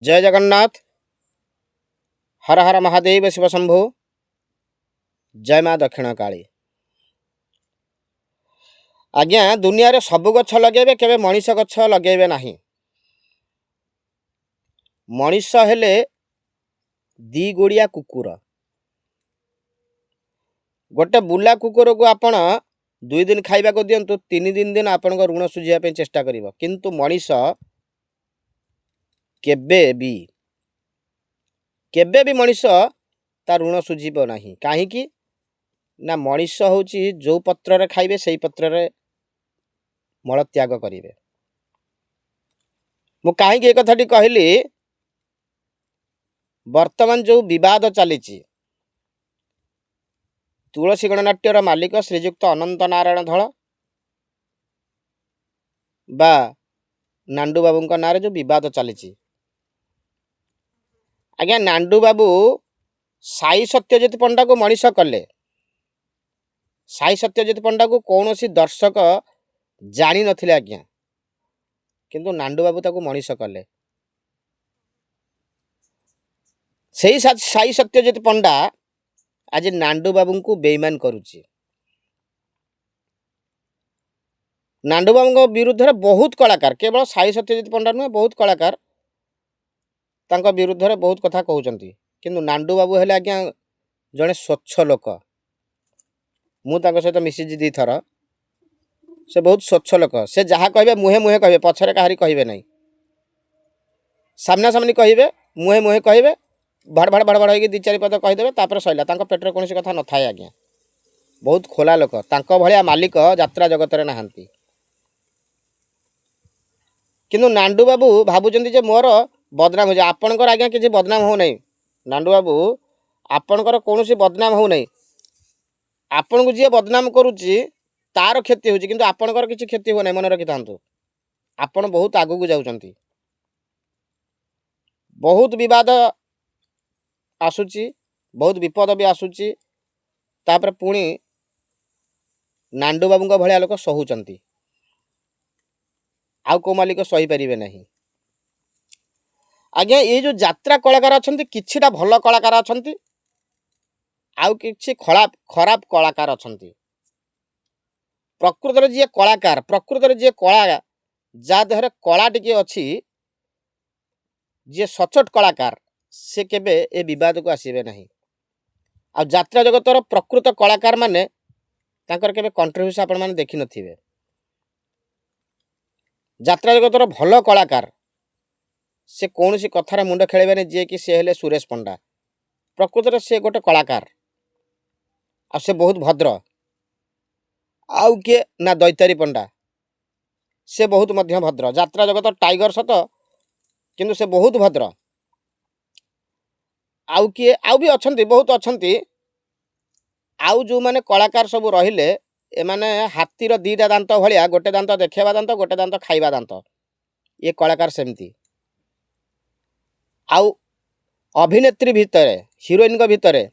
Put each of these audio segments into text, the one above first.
ଜୟ ଜଗନ୍ନାଥ, ହର ହର ମହାଦେବ ଶିବ ଶମ୍ଭୁ, ଜୟ ମା ଦକ୍ଷିଣ କାଳୀ। ଆଜ୍ଞା, ଦୁନିଆରେ ସବୁ ଗଛ ଲଗେଇବେ, କେବେ ମଣିଷ ଗଛ ଲଗେଇବେ ନାହିଁ। ମଣିଷ ହେଲେ ଦି ଗୋଡ଼ିଆ କୁକୁର। ଗୋଟେ ବୁଲା କୁକୁରକୁ ଆପଣ 2 ଦିନ ଖାଇବାକୁ ଦିଅନ୍ତୁ, 3 ଦିନ ଦିନ ଆପଣଙ୍କ ଋଣ ଶୁଝିବା ପାଇଁ ଚେଷ୍ଟା କରିବ। କିନ୍ତୁ ମଣିଷ କେବେ ବି, କେବେ ବି ମଣିଷ ତା ଋଣ ଶୁଝିବ ନାହିଁ। କାହିଁକି ନା ମଣିଷ ହେଉଛି ଯେଉଁ ପତ୍ରରେ ଖାଇବେ, ସେଇ ପତ୍ରରେ ମଳତ୍ୟାଗ କରିବେ। ମୁଁ କାହିଁକି ଏ କଥାଟି କହିଲି? ବର୍ତ୍ତମାନ ଯେଉଁ ବିବାଦ ଚାଲିଛି, ତୁଳସୀ ଗଣନାଟ୍ୟର ମାଲିକ ଶ୍ରୀଯୁକ୍ତ ଅନନ୍ତ ନାରାୟଣ ଧଳ ବା ନାଣ୍ଡୁ ବାବୁଙ୍କ ନାଁରେ ଯେଉଁ ବିବାଦ ଚାଲିଛି, ଆଜ୍ଞା, ନାଣ୍ଡୁ ବାବୁ ସାଇ ସତ୍ୟଜିତ ପଣ୍ଡାକୁ ମଣିଷ କଲେ। ସାଇ ସତ୍ୟଜିତ ପଣ୍ଡାକୁ କୌଣସି ଦର୍ଶକ ଜାଣିନଥିଲେ ଆଜ୍ଞା, କିନ୍ତୁ ନାଣ୍ଡୁ ବାବୁ ତାକୁ ମଣିଷ କଲେ। ସେଇ ସାଇ ସତ୍ୟଜିତ ପଣ୍ଡା ଆଜି ନାଣ୍ଡୁ ବାବୁଙ୍କୁ ବେଇମାନ କରୁଛି। ନାଣ୍ଡୁ ବାବୁଙ୍କ ବିରୁଦ୍ଧରେ ବହୁତ କଳାକାର, କେବଳ ସାଇ ସତ୍ୟଜିତ ପଣ୍ଡା ନୁହେଁ, ବହୁତ କଳାକାର ତାଙ୍କ ବିରୁଦ୍ଧରେ ବହୁତ କଥା କହୁଛନ୍ତି। କିନ୍ତୁ ନାଣ୍ଡୁ ବାବୁ ହେଲେ ଆଜ୍ଞା ଜଣେ ସ୍ୱଚ୍ଛ ଲୋକ। ମୁଁ ତାଙ୍କ ସହିତ ମିଶିଛି ଦୁଇଥର। ସେ ବହୁତ ସ୍ୱଚ୍ଛ ଲୋକ। ସେ ଯାହା କହିବେ, ମୁହେଁ ମୁହେଁ କହିବେ, ପଛରେ କାହାରି କହିବେ ନାହିଁ। ସାମ୍ନାସାମ୍ନି କହିବେ, ମୁହେଁ ମୁହେଁ କହିବେ, ଭଡ଼ ଭଡ଼ ଭଡ଼ ଭଡ଼ ହେଇକି ଦୁଇ ଚାରି ପଦ କହିଦେବେ, ତାପରେ ସଇଲା। ତାଙ୍କ ପେଟରେ କୌଣସି କଥା ନଥାଏ ଆଜ୍ଞା। ବହୁତ ଖୋଲା ଲୋକ। ତାଙ୍କ ଭଳିଆ ମାଲିକ ଯାତ୍ରା ଜଗତରେ ନାହାନ୍ତି। କିନ୍ତୁ ନାଣ୍ଡୁ ବାବୁ ଭାବୁଛନ୍ତି ଯେ ମୋର ବଦନାମ ହେଉଛି। ଆପଣଙ୍କର ଆଜ୍ଞା କିଛି ବଦନାମ ହେଉନାହିଁ। ନାଣ୍ଡୁ ବାବୁ, ଆପଣଙ୍କର କୌଣସି ବଦନାମ ହେଉନାହିଁ। ଆପଣଙ୍କୁ ଯିଏ ବଦନାମ କରୁଛି ତାର କ୍ଷତି ହେଉଛି, କିନ୍ତୁ ଆପଣଙ୍କର କିଛି କ୍ଷତି ହୁଏ ନାହିଁ। ମନେ ରଖିଥାନ୍ତୁ, ଆପଣ ବହୁତ ଆଗକୁ ଯାଉଛନ୍ତି। ବହୁତ ବିବାଦ ଆସୁଛି, ବହୁତ ବିପଦ ବି ଆସୁଛି। ତାପରେ ପୁଣି ନାଣ୍ଡୁ ବାବୁଙ୍କ ଭଳିଆ ଲୋକ ସହୁଛନ୍ତି, ଆଉ କେଉଁ ମାଲିକ ସହିପାରିବେ ନାହିଁ। ଆଜ୍ଞା, ଏଇ ଯେଉଁ ଯାତ୍ରା କଳାକାର ଅଛନ୍ତି, କିଛିଟା ଭଲ କଳାକାର ଅଛନ୍ତି, ଆଉ କିଛି ଖରାପ ଖରାପ କଳାକାର ଅଛନ୍ତି। ପ୍ରକୃତରେ ଯିଏ କଳାକାର, ପ୍ରକୃତରେ ଯିଏ କଳା, ଯାହା ଦେହରେ କଳା ଟିକେ ଅଛି, ଯିଏ ସଚୋଟ କଳାକାର, ସେ କେବେ ଏ ବିବାଦକୁ ଆସିବେ ନାହିଁ। ଆଉ ଯାତ୍ରା ଜଗତର ପ୍ରକୃତ କଳାକାର ମାନେ, ତାଙ୍କର କେବେ କଣ୍ଟ୍ରୋଭର୍ସି ଆପଣମାନେ ଦେଖିନଥିବେ। ଯାତ୍ରା ଜଗତର ଭଲ କଳାକାର, ସେ କୌଣସି କଥାରେ ମୁଣ୍ଡ ଖେଳେଇବେନି। ଯିଏକି ସେ ହେଲେ ସୁରେଶ ପଣ୍ଡା। ପ୍ରକୃତରେ ସେ ଗୋଟେ କଳାକାର ଆଉ ସେ ବହୁତ ଭଦ୍ର। ଆଉ କିଏ ନା ଦୈତାରୀ ପଣ୍ଡା, ସେ ବହୁତ ମଧ୍ୟ ଭଦ୍ର। ଯାତ୍ରା ଜଗତ ଟାଇଗର ସତ, କିନ୍ତୁ ସେ ବହୁତ ଭଦ୍ର। ଆଉ କିଏ? ଆଉ ବି ଅଛନ୍ତି, ବହୁତ ଅଛନ୍ତି। ଆଉ ଯେଉଁମାନେ କଳାକାର ସବୁ ରହିଲେ, ଏମାନେ ହାତୀର ଦୁଇଟା ଦାନ୍ତ ଭଳିଆ, ଗୋଟେ ଦାନ୍ତ ଦେଖେଇବା ଦାନ୍ତ, ଗୋଟେ ଦାନ୍ତ ଖାଇବା ଦାନ୍ତ। ଇଏ କଳାକାର ସେମିତି। ଆଉ ଅଭିନେତ୍ରୀ ଭିତରେ, ହିରୋଇନଙ୍କ ଭିତରେ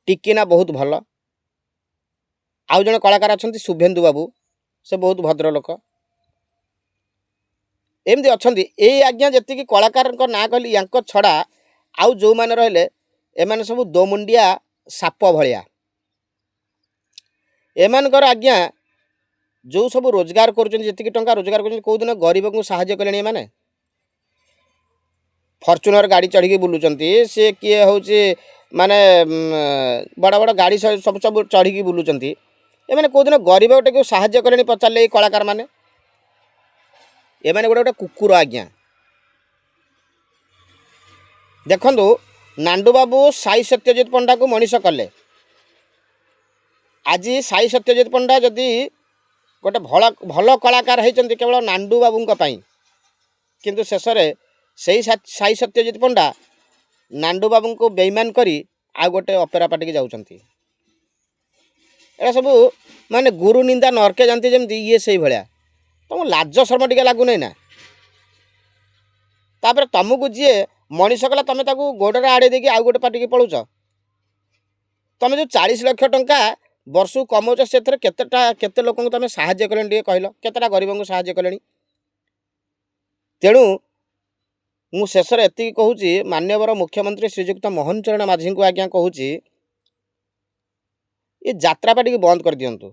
ଟିକିନା ବହୁତ ଭଲ। ଆଉ ଜଣେ କଳାକାର ଅଛନ୍ତି ଶୁଭେନ୍ଦୁ ବାବୁ, ସେ ବହୁତ ଭଦ୍ର ଲୋକ। ଏମିତି ଅଛନ୍ତି। ଏଇ ଆଜ୍ଞା ଯେତିକି କଳାକାରଙ୍କ ନାଁ କହିଲି, ୟାଙ୍କ ଛଡ଼ା ଆଉ ଯେଉଁମାନେ ରହିଲେ, ଏମାନେ ସବୁ ଦୋମୁଣ୍ଡିଆ ସାପ ଭଳିଆ। ଏମାନଙ୍କର ଆଜ୍ଞା ଯେଉଁ ସବୁ ରୋଜଗାର କରୁଛନ୍ତି, ଯେତିକି ଟଙ୍କା ରୋଜଗାର କରୁଛନ୍ତି, କେଉଁଦିନ ଗରିବଙ୍କୁ ସାହାଯ୍ୟ କଲେଣି? ଏମାନେ ଫର୍ଚୁନର ଗାଡ଼ି ଚଢ଼ିକି ବୁଲୁଛନ୍ତି। ସେ କିଏ ହେଉଛି ମାନେ ବଡ଼ ବଡ଼ ଗାଡ଼ି ସବୁ ସବୁ ଚଢ଼ିକି ବୁଲୁଛନ୍ତି। ଏମାନେ କେଉଁଦିନ ଗରିବଟାକୁ ସାହାଯ୍ୟ କଲେଣି ପଚାରିଲେ? ଏଇ କଳାକାରମାନେ, ଏମାନେ ଗୋଟେ ଗୋଟେ କୁକୁର ଆଜ୍ଞା। ଦେଖନ୍ତୁ, ନାଣ୍ଡୁ ବାବୁ ସାଇ ସତ୍ୟଜିତ ପଣ୍ଡାକୁ ମଣିଷ କଲେ। ଆଜି ସାଇ ସତ୍ୟଜିତ ପଣ୍ଡା ଯଦି ଗୋଟେ ଭଲ ଭଲ କଳାକାର ହେଇଛନ୍ତି, କେବଳ ନାଣ୍ଡୁ ବାବୁଙ୍କ ପାଇଁ। କିନ୍ତୁ ଶେଷରେ ସେଇ ସାଇ ସତ୍ୟଜିତ ପଣ୍ଡା ନାଣ୍ଡୁ ବାବୁଙ୍କୁ ବେଇମାନ କରି ଆଉ ଗୋଟେ ଅପେରା ପାର୍ଟିକି ଯାଉଛନ୍ତି। ଏଇଟା ସବୁ ମାନେ ଗୁରୁ ନିନ୍ଦା ନର୍କେ ଯାଆନ୍ତି ଯେମିତି, ଇଏ ସେଇଭଳିଆ। ତମକୁ ଲାଜ ଶର୍ମ ଟିକେ ଲାଗୁନାହିଁ ନା? ତାପରେ ତମକୁ ଯିଏ ମଣିଷ କଲା, ତମେ ତାକୁ ଗୋଡ଼ରେ ଆଡ଼େଇ ଦେଇକି ଆଉ ଗୋଟେ ପାର୍ଟିକି ପଳଉଛ। ତମେ ଯେଉଁ 40 ଲକ୍ଷ ଟଙ୍କା ବର୍ଷକୁ କମଉଛ, ସେଥିରେ କେତେଟା କେତେ ଲୋକଙ୍କୁ ତମେ ସାହାଯ୍ୟ କଲେଣି ଟିକେ କହିଲ? କେତେଟା ଗରିବଙ୍କୁ ସାହାଯ୍ୟ କଲେଣି? ତେଣୁ ମୁଁ ଶେଷରେ ଏତିକି କହୁଛି, ମାନ୍ୟବର ମୁଖ୍ୟମନ୍ତ୍ରୀ ଶ୍ରୀଯୁକ୍ତ ମୋହନ ଚରଣ ମାଝୀଙ୍କୁ ଆଜ୍ଞା କହୁଛି, ଏ ଯାତ୍ରାପାଟିକି ବନ୍ଦ କରିଦିଅନ୍ତୁ।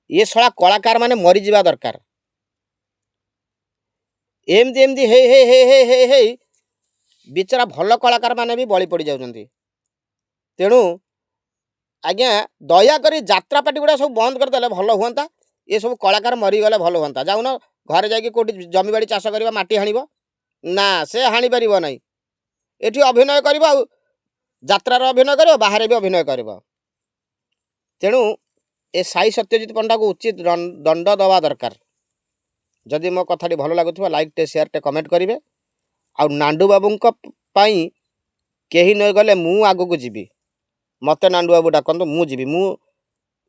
ଏ ଶଳା କଳାକାରମାନେ ମରିଯିବା ଦରକାର। ଏମିତି ଏମିତି ହେଇ ହେଇ ହେଇ ହେଇ ହେଇ ହେଇ ବିଚରା ଭଲ କଳାକାରମାନେ ବି ବଳି ପଡ଼ିଯାଉଛନ୍ତି। ତେଣୁ ଆଜ୍ଞା, ଦୟାକରି ଯାତ୍ରାପାଟି ଗୁଡ଼ା ସବୁ ବନ୍ଦ କରିଦେଲେ ଭଲ ହୁଅନ୍ତା। ଏସବୁ କଳାକାର ମରିଗଲେ ଭଲ ହୁଅନ୍ତା। ଯାଉନ ଘରେ ଯାଇକି କେଉଁଠି ଜମିବାଡ଼ି ଚାଷ କରିବ, ମାଟି ହାଣିବ। ନା, ସେ ହାଣିପାରିବ ନାହିଁ। ଏଠି ଅଭିନୟ କରିବ, ଆଉ ଯାତ୍ରାର ଅଭିନୟ କରିବ, ବାହାରେ ବି ଅଭିନୟ କରିବ। ତେଣୁ ଏ ସାଇ ସତ୍ୟଜିତ ପଣ୍ଡାକୁ ଉଚିତ ଦଣ୍ଡ ଦେବା ଦରକାର। ଯଦି ମୋ କଥାଟି ଭଲ ଲାଗୁଥିବ, ଲାଇକ୍ଟେ, ସେୟାରଟେ, କମେଣ୍ଟ କରିବେ। ଆଉ ନାଣ୍ଡୁ ବାବୁଙ୍କ ପାଇଁ କେହି ନଗଲେ ମୁଁ ଆଗକୁ ଯିବି। ମୋତେ ନାଣ୍ଡୁ ବାବୁ ଡାକନ୍ତୁ, ମୁଁ ଯିବି। ମୁଁ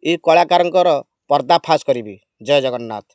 ଏ କଳାକାରଙ୍କର ପର୍ଦ୍ଦାଫାଶ କରିବି। ଜୟ ଜଗନ୍ନାଥ।